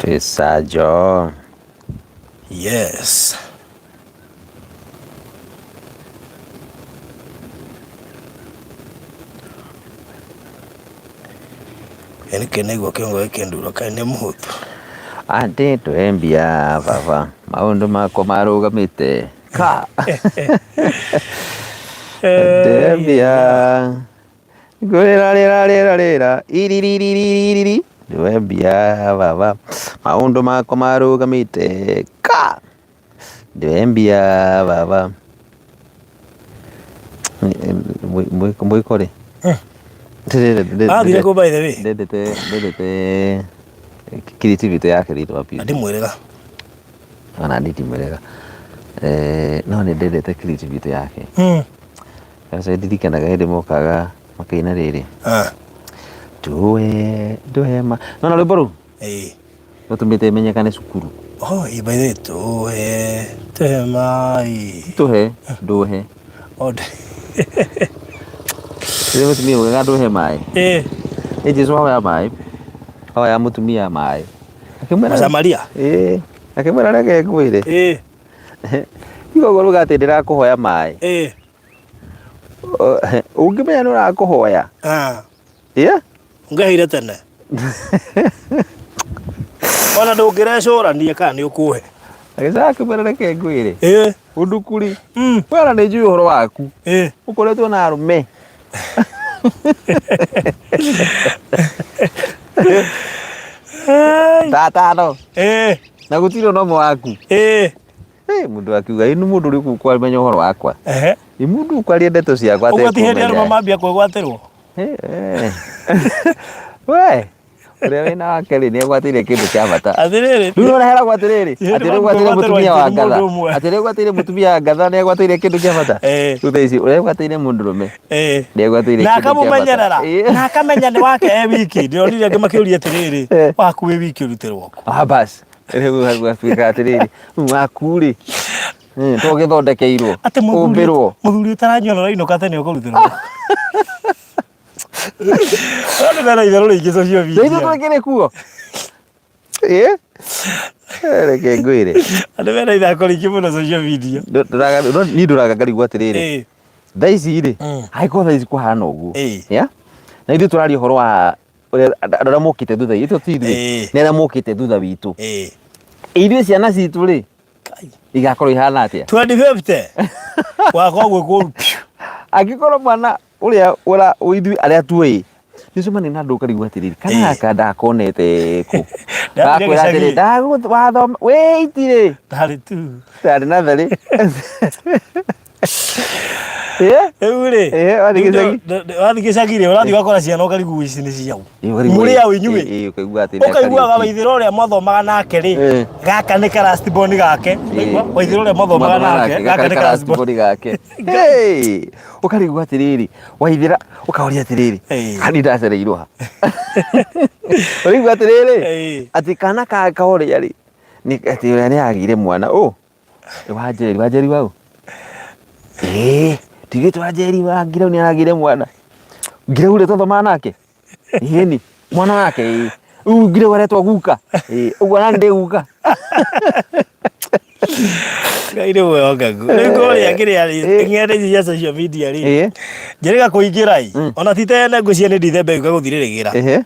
Twisajo. Yes. Yaani kĩnaigua kĩongo gĩkĩndura kaĩ nĩ mũhũthũ. Atĩ tũhe mbia baba maũndũ makwa marũgamĩte ka tũhe mbia ngwĩra rĩra rĩra rĩra iririririri tũhe mbia baba maũndũ makwa marũgamĩte ka tũhe mbia baba. Mwĩko rĩ Athire kũ by the way? Ndendete ndendete creativity yake thĩinĩ wa Na music. ndimwĩrĩga. Ona niĩ ndimwĩrega. No nĩ ndendete creativity yake. Sasa ndirikanaga hĩndĩ mokaga makaina rĩrĩ. Tuwe tuwe ma. Nona rwĩmbo rũu? Ĩĩ. Rũtũmĩte menyekane cukuru. Oh, ĩ by the way, tũhe tũhe maĩ. Tũhe ndũhe. Oh, Rĩrĩa mũtumia ugaga ndũhe maĩ. Ĩĩ. Ĩ Jesu ahoya maĩ. Ahoya mũtumia maĩ. Akĩmwĩra Mũsamaria. Ĩĩ. Akĩmwĩra reke ngwĩre. Ĩĩ. Tiga ũguo ruga atĩ ndĩrakũhoya maĩ. Ĩĩ. Ũngĩmenya nĩ ũrakũhoya. Ah. Yeah? Ũngĩheire tene. Ona ndũngĩrecũrania kana nĩ ũkũhe. Agĩcoka akĩmwĩra reke ngwĩre. Ĩĩ. Ũndukuri. We ona nĩ njũĩ ũhoro waku. Ĩĩ. Ũkoretwo na arũme. Ta atano. Ĩĩ. Na gũtirĩ ona ũmwe waku. Ĩĩ. Ĩ mũndũ akiuga ĩ nĩ mũndũ ũrĩkũ ũkũmenya ũhoro wakwa. Ehe. Ĩ mũndũ ũkwaria ndeto ciakwa Ũguo ti hĩndĩ arũme atekũmenya. mambia kwĩgwatĩrwo. We ũrĩa wĩna wake rĩ nĩegwatĩire kĩndũ kĩa bata. Atĩrĩrĩ. Rĩu nĩwona heragwo atĩrĩrĩ Ti hĩndĩ atĩ nĩegwatĩire mambia mũtumia wa kwĩgwatĩrwo ngatha mũndũ ũmwe. atĩ nĩegwatĩire mũtumia wa ngatha nĩegwatĩire kĩndũ kĩa bata. Ĩĩ. Rĩu thaa ici ũrĩa egwatĩire mũndũrũme Ĩĩ. nĩegwatĩire Na kĩndũ kĩa bata. akamũmenyerera. Ĩĩ. Na akamenya nĩ wake e wiki. Ndĩronire angĩ makĩũria atĩrĩrĩ, Eh. waku wĩ wiki ũrutĩrwo kũ? Ah, bas rĩu gatuĩka atĩrĩrĩ rĩu waku rĩ to gĩthondekeirwo Atĩ mũthuri kũmbĩrwo mũthuri ũtaranyua na ũrainũka tene ũkũrutĩrwo. Andũ mena itherũ rĩingĩ social rĩu ithuĩ media. twĩkĩrĩ kuo Ĩ? Reke ngwĩre Andũ mena ithako rĩingĩ mũno social media. Niĩ ndũraga ngarigwo atĩrĩrĩ Ĩĩ. thaa ici rĩ angĩkorwo thaa ici kũhana ũguo Ĩĩ. ya na ithuĩ tũraria ũhoro wa ũrĩa andũ arĩa mokĩte thutha itũ ti ithuĩ Ĩĩ. nĩ arĩa mokĩte thutha witũ Ĩĩ. ithuĩ ciana citũ rĩ Kai. igakorwo ihana atĩa 2050 wakwa gwĩ kũru piũ. angĩkorwo mwana ũrĩa ũra ithuĩ arĩa tuĩ nĩcemania na andũ ũkarigwo atĩrĩrĩ kana Ĩĩ. gaka ndakonete kũ Ndathire gakwĩra atĩrĩ gĩcagi. ndagũ wathoma wĩitirĩ Ndarĩ tu. ndarĩ natharĩ Ĩ? Rĩu rĩ, Ĩĩ, wathiĩ rĩu gĩcagi? wathiĩ gĩcagi rĩ, ũrathiĩ ũgakora ciana ũkarigwo ici nĩ ciaũ. Ĩ, ũkarigwo Mũrĩ ĩ, aũ inyuĩ? ĩ, ĩ, ũkaigua atĩ nĩ Ũkaiguaga Kariũki. waithĩra ũrĩa mwathomaga nake rĩ, Ĩ. gaka nĩ karastiboni gake. Ũkaigua waithĩra ũrĩa mwathomaga nake, gaka nĩ karastiboni gake. Hey! Ũkarigwo atĩrĩrĩ, waithĩra ũkaũria atĩrĩrĩ, Ĩ. kani ndacereirwo ha? Ũraigua atĩrĩrĩ, Ĩ. atĩ kana ka korĩa rĩ, nĩ atĩ ũrĩa nĩ agĩire mwana, ũ Wanjeri, Wanjeri waũ? Ĩĩ, ndigĩtwo Wanjeri wa Ngirau nĩ aragĩire mwana. Ngirau ũrĩa twathomaga nake? Ĩni, mwana wake ĩĩ. Rĩu Ngirau aretwo guka. Ĩĩ, ũguo nani ndĩ guka. Ngai nĩ mwĩhokeku. Rĩu kũrĩa kĩrĩa rĩ, Ĩ. ng'enda ici cia social media rĩ, Ĩĩ. njĩrĩga kũingĩra ĩ, ona ti tene ngwĩciria nĩ Ndithemba ĩgũka gũthirĩrĩkĩra. Ehe.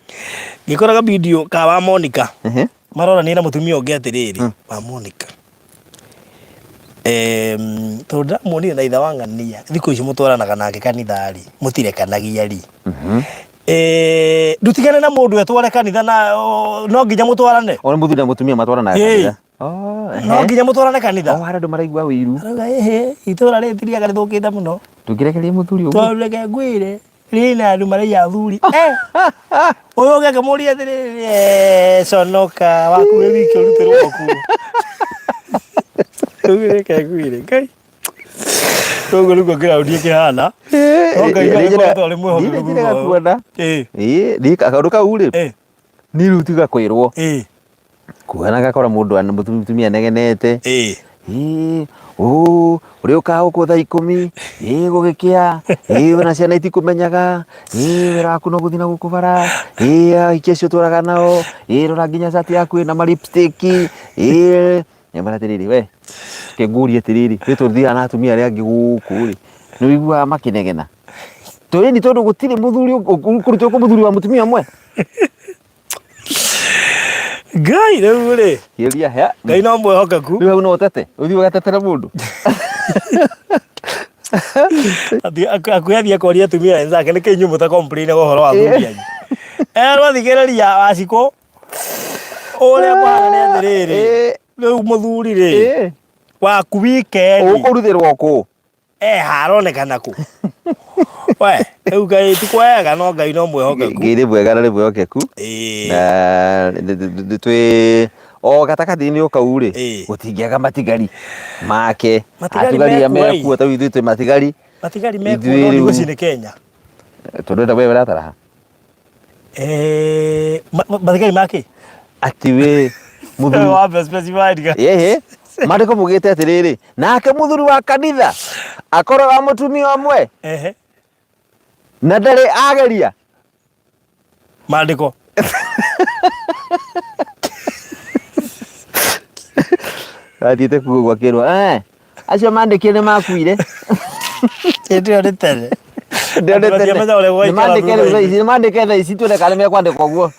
Ngĩkora video ka wa Monica. Ehe. Marorania na mũtumia ũngĩ atĩrĩrĩ, wa Monica. Tondũ ndĩramuonire na ithe wa ng'ania thikũ ici mũtwaranaga nake kanitha rĩ, mũtirekanagia rĩ. Ndũtigane na mũndũ etware kanitha na no nginya mũtwarane. O nĩ mũthuri na mũtumia matwaranaga Ĩĩ. kanitha. Oh, No ehe. nginya mũtwarane kanitha. Oh, harĩ andũ maraigua ũiru. Arauga ĩhĩ, itũra rĩtiriaga rĩthũkĩte mũno. Ndũngĩrekereria mũthuri ũguo. Tondũ reke ngwĩre, rĩna andũ maraiya athuri. Eh, ũyũ ũngĩ akĩmũria atĩrĩrĩ, eh, conoka waku wĩ wiki ũrutĩrwo kuo. Rĩu reke ngwĩre, Ngai. Koguo nĩguo kĩraũndi kĩhana. No Ngai agĩkoretwo arĩ mwĩhokeku Ndirĩ thutha ũyũ. kuona. Ĩĩ. Ĩĩ, niĩ kaũndũ kau rĩ, Ĩĩ. niĩ rĩu tiga kwĩrwo. Ĩĩ. Kuona gakora mũndũ mũtumia anegenete. Ĩĩ. Ĩĩ, ũ ũrĩũkaga gũkũ thaa 10, ĩĩ gũgĩkĩa, ĩĩ ona ciana itikũmenyaga, ĩĩ wĩra waku no gũthiĩ na gũkũ bara, ĩĩ ahiki acio ũtũraga nao, ĩĩ rora nginya cati yaku ĩna ma lipstick, ĩĩ nyamara atĩrĩrĩ we reke ngũrie atĩrĩrĩ, we tũthiaga na atumia arĩa angĩ gũkũ rĩ, nĩ ũiguaga makĩnegena? Tũĩni tondũ gũtirĩ mũthuri ũkũrutwo kũ mũthuri wa mũtumia ũmwe. Ngai rĩu rĩ Kĩũria hea. Ngai no mwĩhokeku. Rĩu hau no ũtete, ũthiĩ ũgatetera mũndũ. Akuĩ athiĩ akoria atumia wenzake nĩkĩ inyuĩ mũta complain ũhoro wa athuri anyu. Erwo thikĩrĩria Wacikũ ũrĩa kũhana nĩ atĩrĩrĩ rĩu mũthuri rĩ waku wikendi Ũkũrutĩrwo kũ? Eh, haronekana kũ? We, rĩu Ngai ti kwega no Ngai no mwĩhokeku. Ngai nĩ mwega na nĩ mwĩhokeku. Ĩĩ. Na twĩ o gatagatĩ-inĩ o kau rĩ, Ĩĩ. gũtingĩaga matigari make. Matigari Atigari arĩa mekuo ĩ. mekuo ta rĩu ithuĩ twĩ matigari. Matigari mekuo Ithuĩ no rĩu- ndigwĩciria nĩ Kenya. Tondũ enda we ũratara. Eh, mathigari make? Atĩ we mũthuri Wambe specified ga. Ĩhĩ, maandĩko maugĩte atĩrĩrĩ, nake mũthuri wa kanitha akorwo wa mũtumia ũmwe Ehe. na ndarĩ ageria. Maandĩko. Athiĩte kuo gwakĩrwo eh, acio mandĩkire nĩ makuire. Hĩndĩ ĩyo nĩ tene. Ndĩo nĩ tene. Matiamenya ũrĩa gũgaikara Nĩmandĩke rĩu thaa thutha-inĩ. ici, nĩmandĩke thaa ici tuone kana nĩmekwandĩka ũguo.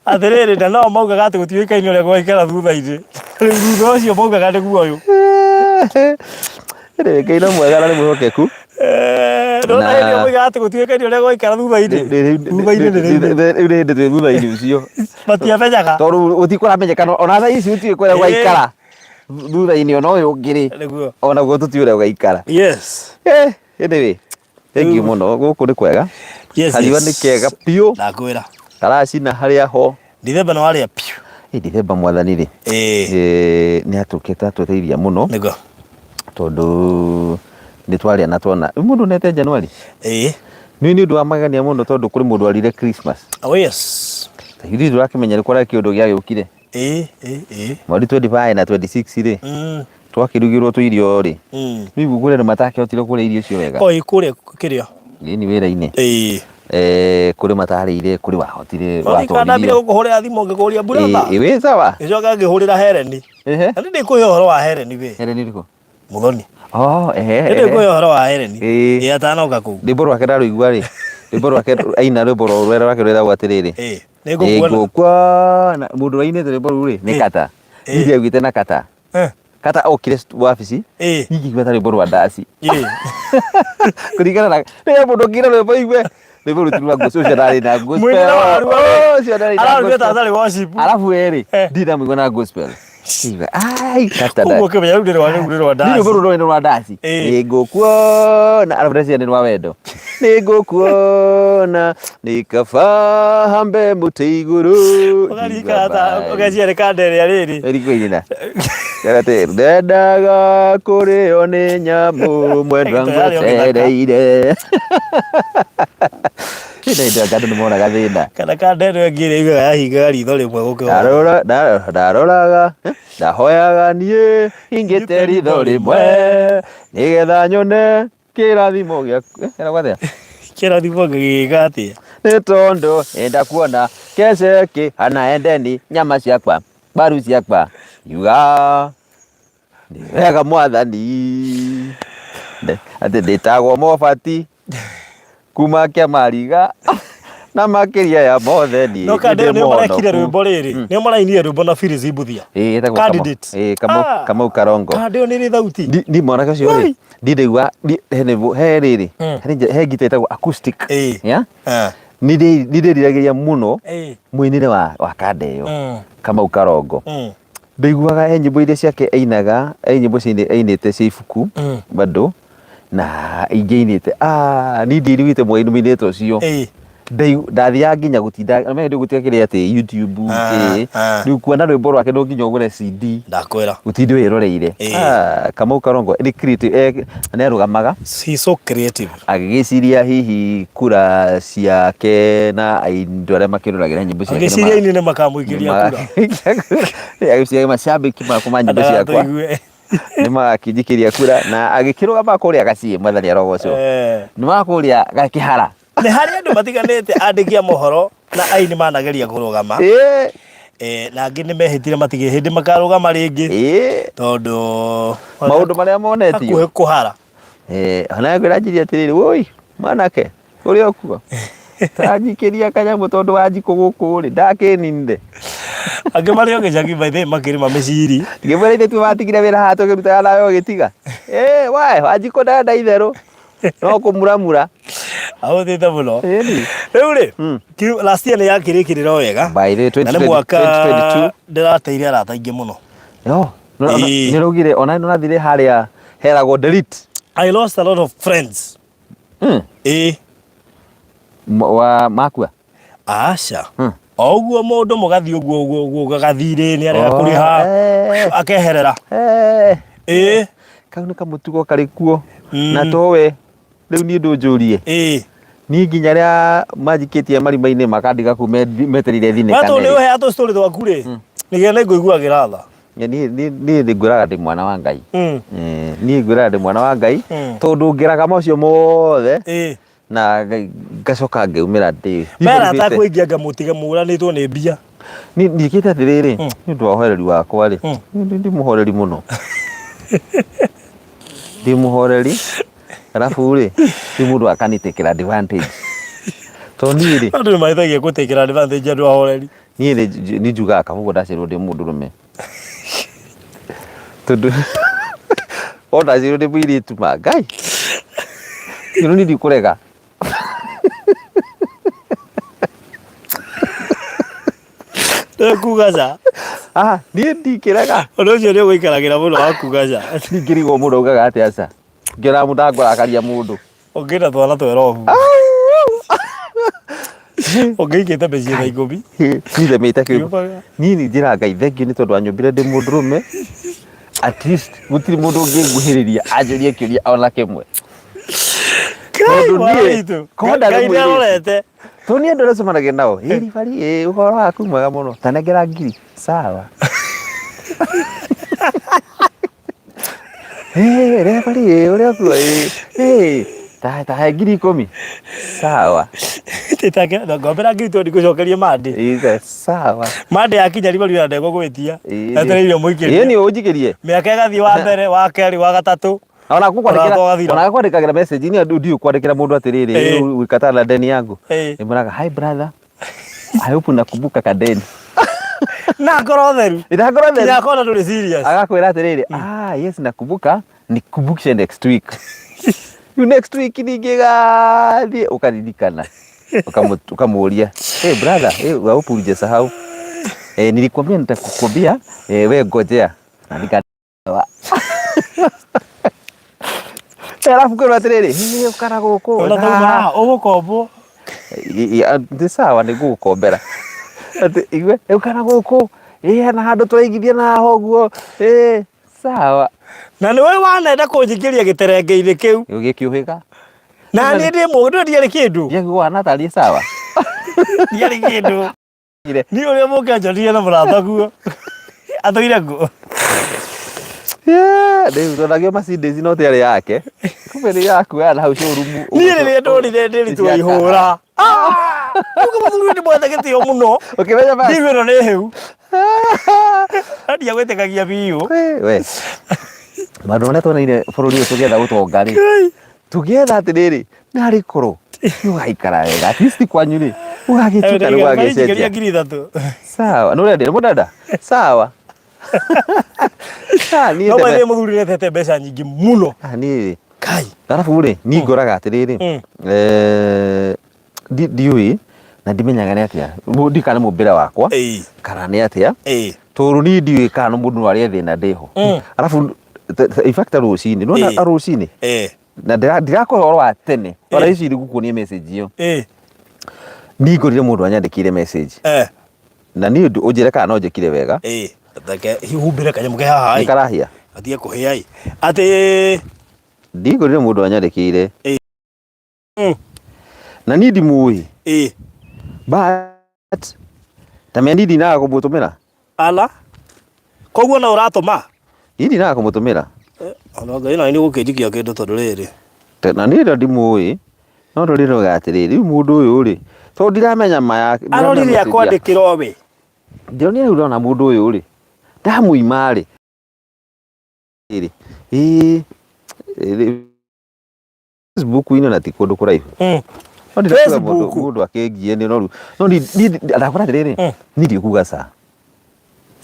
Atĩrĩrĩ, na no maugaga atĩ gũtiũĩkaine ũrĩa gũgaikara thutha-inĩ. Rĩu thutha ũcio maugaga nĩguo ũyũ. Anyway, Ngai no mwega na nĩ mwĩhokeku. Eh, ndona Na- hĩndĩ ĩyo moigaga atĩ gũtiũĩkaine ũrĩa gũgaikara thutha-inĩ. Thutha-inĩ nĩ rĩu. Rĩu nĩ hĩndĩ twĩ thutha-inĩ ũcio. Matiamenyaga. Tondũ gũtikũramenyekana ona thaa ici gũtiũĩ kũrĩa gũgaikara. Thutha-inĩ ona ũyũ ũngĩ rĩ, Nĩguo. onaguo tũtiũĩ ũrĩa gũgaikara. Yes. Eh, anyway, thank you mũno gũkũ nĩ kwega. Yes, Kariũa yes. nĩ kega biũ. Ndakwĩra. Karacina harĩa ho. Dithemba nĩ warĩa piũ. Ĩ Dithemba mwathani rĩ. Ĩĩ. Eh, nĩ atũkĩte atũteithia mũno. Nĩguo. Tondũ nĩ twarĩa na tuona. Mũndũ nete January. Ĩĩ. Nĩ nĩ ũndũ wa magegania mũno tondũ kũrĩ mũndũ warire Christmas. Oh yes. Ta ithuĩ tũrakĩmenya nĩ kũrarĩ kĩũndũ gĩagĩũkire. Ĩĩ, ĩĩ, ĩĩ. Mweri 25 na 26 rĩ. Twakĩrugĩrwo tũirio rĩ. Rĩu kũrĩ andũ matakĩhotire kũrĩa irio icio wega. Oi kũrĩa kĩrĩa. Ĩni wĩra-inĩ. Ĩĩ. Eh, kũrĩ matarĩire, kũrĩ wahotire, Kana ndambire watwaririo. gũkũhũrĩra thimũ ngĩkũria brother. Ĩĩ, wĩ sawa? Ngĩcoka ngĩhũrĩra Hereni. Ehe. Na nĩ ndĩkũhe ũhoro wa Hereni we. Hereni ũrĩkũ? Mũthoni. Oh, ehe. Nĩ ehe. ndĩkũhe ũhoro wa Hereni. Ĩĩ. Ĩĩ atanoka kũu. Rwĩmbo rwake ndarũigua rĩ. Rwĩmbo rwake aina rwĩmbo rũrĩa rwake rwĩragwo atĩrĩrĩ. Ĩĩ. Nĩ ngũkuona. Nĩngũkuona. Mũndũ ũrainĩte rwĩmbo rũu rĩ, nĩ Ĩĩ. Kata. Ĩĩ. Niĩ ndiaiguĩte na Kata. Eh. Kata okire wabici. Ĩĩ. Niĩ ngĩigua ta rwĩmbo rwa ndaci. Ĩĩ. Kũringana na rĩrĩa mũndũ ũngĩina rwĩmbo igue rwĩmbo rũu ti rwa gospel, ũcio ndarĩ na gospel. Mũinĩre wa ruo. Oh, ũcio ndarĩ na Araruga ta gospel. atarĩ worship. Arabu we rĩ, Eh. ndirĩ ndamũigua na gospel. Ngĩigua, ai, Kata Koguo ndarĩ. ũkĩmenya rĩu nĩ rwa rĩu nĩ rwa Nĩ rwĩmbo ndaci. rũu rũĩ nĩ rwa ndaci. Ĩĩ. Nĩngũkuona, arabu ndeciria nĩ rwa wendo. Nĩngũkuona, nĩ kaba hambe mũtĩ igũrũ. Ũgaririkana ta ũgeciria nĩ kanda ĩrĩa rĩrĩ. Ĩrikũ ina. Karate, ndendaga kũrĩo nĩ nyamũ mwendwa Ĩto yarĩ o gĩthaka. ngwetereire. Ĩno hĩndĩ ĩyo andũ nĩ monaga thĩna. Kana kanda ĩno ĩngĩ ĩrĩa yugaga yahingaga ritho rĩmwe gũkĩhora. Ndarora ndaroraga ndahoyaga niĩ hingĩte ritho rĩmwe nĩgetha nyone kĩrathimo gĩaku. Eh, ĩragwo atĩa? Kĩrathimo gĩgĩka atĩa? Nĩ tondũ enda kuona keceki hana endeni nyama ciakwa mbaru ciakwa yuga nĩ wega mwathani atĩ ndĩtagwo mobati kuma kĩamariga na makĩria ya mothe niĩ No kanda nĩ ĩyo ndĩ nĩo marekire mũhonoku. rwĩmbo rĩrĩ. Nĩo marainire rwĩmbo na Phyllis Mbuthia. Ĩĩ, ĩtagwo Kamau- Candidate. ĩĩ, Kamau- Ah. Kamau Karongo. Kanda ĩyo nĩ ĩrĩ thauti. Ndi mwanake ũcio rĩ Wai. ndindaigua he nĩguo- he rĩrĩ he ngita ĩtagwo acoustic Ĩĩ. yeah? Ah. Nĩ ndĩriragĩria mũno Ĩĩ. mũinĩre wa kanda ĩyo Kamau Karongo. Ndaiguaga he nyĩmbo iria ciake ainaga, he nyĩmbo ainĩte cia ibuku bado na ingĩ ainĩte ah niĩ ndiiguĩte mũinĩte ũcio. Ĩĩ. Ndathiaga nginya gũtinda nĩ rĩu gũtiakĩrĩ atĩ YouTube kĩ rĩu kuona rwĩmbo rwake no nginya ũgũre CD Ndakwĩra. ũtinde wĩroreire. Ĩĩ. Ah, Kamau Karongo nĩ creative na nĩ arũgamaga He's so creative. agĩgĩciria hihi kura ciake na andũ arĩa makĩroragĩra nyĩmbo ciake nĩ Agĩciria aini nĩ makamũikĩria kura. Agĩciria macambĩki makwa ma nyĩmbo ciakwa Ndagatuigue. Nĩ magakĩnjikĩria kura na agĩkĩrũgama kũrĩa gaciĩ mwathani arogocwo. Nĩ makũrĩa gakĩhara. Nĩ harĩ andũ matiganĩte andĩki a mohoro na aini manageria kũrũgama. Na angĩ nĩ mehĩtire matigĩ hĩndĩ makarũgama rĩngĩ tondũ Maũndũ marĩa monetio. Hakuhĩ kũhara. Ona ngwĩra njirie atĩrĩrĩ, woi mwanake ũrĩ o kuo tanjikĩria kanyamũ tondũ wanjikũ gũkũ rĩ ndakĩninire. Angĩ marĩ o gĩcagi by the way makĩrĩma mĩciri. Ngĩmwĩra ithe tu watigire wĩra haha tũkĩrutaga nawe ũgĩtiga. Wae wanjikũ ndenda itherũ no kũmuramura. Ahũthĩte mũno. Rĩu rĩ, last year nĩ yakĩrĩkĩrĩra o wega. By the way, Na nĩ mwaka 2022 ndĩrateire arata aingĩ mũno. Yo, nĩ raugire ona nĩ ũrathire harĩa heragwo delete. I lost a lot of friends. Ĩĩ. Wa makua? Aca. O ũguo mũndũ mũgathiĩ ũguo ũguo ũguo gagathirĩ nĩ arega kũrĩha akeherera. Ĩĩ. Kau nĩ kamũtugo karĩ kuo na towe rĩu niĩ ndũnjũrie. Niĩ nginya arĩa manjikĩtie marima-inĩ makandiga kũu metereire thinĩkane. We tondũ nĩ ũheaga tũ story twaku rĩ, nĩkĩo nĩ ngũiguagĩra tha. Niĩ niĩ ngwĩraga ndĩ mwana wa Ngai. Niĩ ngwĩraga ndĩ mwana wa Ngai tondũ ngĩraga macio mothe na ngacoka ngeumĩra ndĩ. Mera atakũingia ngamũtiga mũranĩtwo nĩ mbia. Niĩ njĩkĩte atĩrĩrĩ, nĩ ũndũ wa ũhoreri wakwa rĩ, ndĩ mũhoreri mũno. Ndĩ mũhoreri, arabu rĩ, ti mũndũ akanitakĩra advantage. Tondũ niĩ rĩ, Andũ nĩ mahĩtagia gũtakĩra advantage andũ ahoreri. Niĩ rĩ, nĩ njugaga kaba ũguo ndaciarirwo ndĩ mũndũrũme. Tondũ o ndaciarirwo ndĩ mũirĩtu ma Ngai. Kĩndũ niĩ ndikũrega. Kuga ca. Ah, niĩ ndikĩrega. Ũndũ ũcio nĩ ũgũikaragĩra mũno wa kuga ca. Ndingĩrigwo mũndũ augaga atĩa ca. Ngĩona mũndũ angũrakaria mũndũ. Ũngĩenda twana twerobu. Ũngĩikĩte mĩciĩ thaa ikũmi. Nithemĩte kĩu. Niĩ nĩ njĩra Ngai thengiũ nĩ tondũ wanyũmbire ndĩ mũndũrũme. At least gũtirĩ mũndũ ũngĩnguhĩrĩria anjũrie kĩũria ona kĩmwe. Tondũ niĩ korwo ndarĩ Ngai mũirĩtu. nĩarorete. Tondũ niĩ andũ arĩa cemanagia nao, ĩ ribari, ĩ ũhoro waku mwega mũno, ta nengera ngiri, sawa. Ĩ ribari, ĩ ũrĩa ũkuo, ĩ ĩ ta he 10,000, sawa. Ngombera ngiri tondũ ndikũcokerie Monday. Ĩ sawa. Monday yakinya ribari ona ndegũgwĩtia. Etereire ũmũikĩrie. Ĩ nĩ ũnjikĩrie. Mĩaka ĩgathiĩ wa mbere, wa kerĩ, wa gatatũ. Ona kwandĩkĩra ona kwandĩkagĩra message ni andu ndiũ kwandĩkĩra mũndũ atĩrĩrĩ wikatana na deni yangu. Ndĩmwĩraga hi brother. I hope unakumbuka kadeni. Na ngoro theru. Na ngoro theru. Nginya akona ndũrĩ serious. Agakwĩra atĩrĩrĩ, ah yes nakumbuka, nikumbukishe next week. Rĩu next week ningĩ gathiĩ ũkaririkana. Ukamũria, hey brother, hey, I hope hujasahau. Eh, nilikwambia nitakukwambia, eh, we ngojea. Na nika Arabu kwĩrwo atĩrĩrĩ, "Hĩ, ũkara gũkũ." Ona thauma haha ũgũkombwo. Nĩ sawa nĩ ngũgũkombera. Atĩ igue, ũkara gũkũ, ĩ hena handũ tũraigithia na haha ũguo, ĩ sawa. Na nĩwe wanenda kũnjingĩria gĩterenge-inĩ kĩu. Gĩkĩũhĩga. Na niĩ ndĩ mũndũ ndiarĩ kĩndũ. Ndiaguo tarĩ sawa. Ndiarĩ kĩndũ. Niĩ ũrĩa mũkĩanjonire na mũrata guo. Atũire kuo. Rĩu tonagio Mercedes no tiarĩ yake. Kumbe nĩ yaku ya na hau showroom. Niĩ rĩrĩa ndonire ndĩritwo ihũra. Uga mũthuri nĩ mwethe gĩtĩo mũno. Ũkĩmenya basi. Ndigu ĩno nĩ hĩu. Andia gwĩtĩkagia biũ. We. Maũndũ marĩa tuoneire bũrũri ũyũ tũgĩetha gũtonga rĩ. Tũgĩetha atĩrĩrĩ, narĩ korwo nĩ ũgaikara wega. At least kwanyu rĩ, ũgagĩtuĩka nĩ Ũgagĩcenjia. ũgagĩcenjia. 3,000. Sawa, nĩ ũrenda mũdada? Sawa. Ah, niĩ No ndeme- maithe mũthuri nĩetete mbeca nyingĩ mũno. Ah, niĩ Kai. arabu rĩ niĩ ngoraga atĩrĩrĩ ndiũĩ na ndimenyaga nĩ atĩa ndikana mũmbĩre wakwa kana nĩ atĩa tondũ niĩ ndiũĩ kana mũndũ no arĩe thĩna ndĩho arabu in fact rũcinĩ nĩwona rũcinĩ na ndirakũhe ũhoro wa tene ona ici ngũkuonia message ĩyo niĩ ngorire mũndũ anyandĩkĩire message na niĩ ũnjĩre kana no njĩkire wega. Reke humbĩre kanyamũ ke haha nĩ karahĩa gatige kũhĩa ĩ atĩ ndigorire mũndũ anyandĩkĩire na niĩ ndimũĩ but tamenya niĩ ndinaga kũmũtũmĩra ala koguo no ũratũma. Niĩ ndinaga kũmũtũmĩra. Ona Ngai na nĩ gũkĩnjikia kĩndũ tondũ rĩrĩ. Na niĩ ndo ndimũĩ no ndũrĩ roga atĩrĩrĩ rĩu mũndũ ũyũ rĩ tondũ ndiramenya ma ya Arorire akwandĩkĩra we. Ndĩronire rĩu ndona mũndũ ũyũ rĩ ndamũima rĩ ĩĩ Facebook-inĩ na ti kũndũ kũraihu. No ndirakuga mũndũ Facebook. mũndũ akĩngie nĩ noru. No ni ni ndakora atĩrĩrĩ Mm. niĩ ndikuga ca.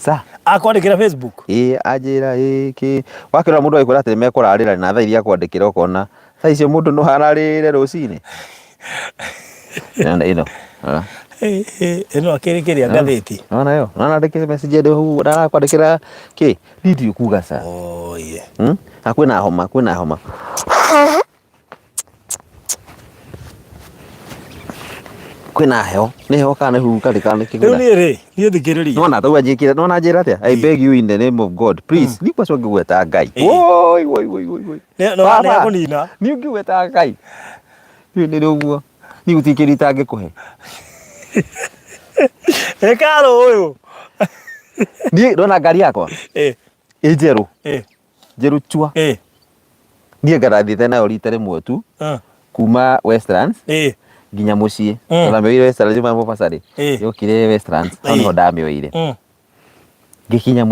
Ca. Akwandĩkĩra Facebook. Ĩĩ anjĩra ĩĩ kĩ wakĩrora mũndũ agĩkwĩra atĩ mekũrarĩra na thaa iria akwandĩkĩra ũkona thaa icio mũndũ no ararĩre rũcinĩ. Ĩno ĩno. Rora. Ĩno akĩrĩ kĩrĩa ngathĩti. Nona yo. Nona ndĩkĩte message ndĩ hau ndarakwandĩkĩra kĩ niĩ ndikuga ca. Oh, yeah. Hmm? Na kwĩna homa kwĩna homa. Kwĩna heho. Nĩ heho kana nĩ huruka kana nĩ Rĩu kĩguna. niĩ rĩ, niĩ thikĩrĩria. Nona tau anjĩkĩra nona njĩra atĩa? I beg you in the name of God. Please, mm. Nĩ kwacio ngĩgweta Ngai. Woi woi woi woi woi. Nĩ no Baba. nĩ akũnina. Niĩ ngĩgweta Ngai. Niĩ nĩ ũguo. Niĩ gũtirĩ kĩndũ itangĩkũhe. Ĩkarũ ũyũ. Niĩ ndona ngari yakwa Eh, ĩ njerũ. eh, Njerũ chua. eh. Niĩ ngarathiĩte nayo rita rĩmwe tu Ah, kuma Westlands eh. nginya mũciĩ. Mm. Ndamĩoire Westlands yuma Mombasa rĩ. Eh. Yokire Westlands. Hau Eh. nĩho ndamĩoire. Mm. Ngĩkinya mũciĩ.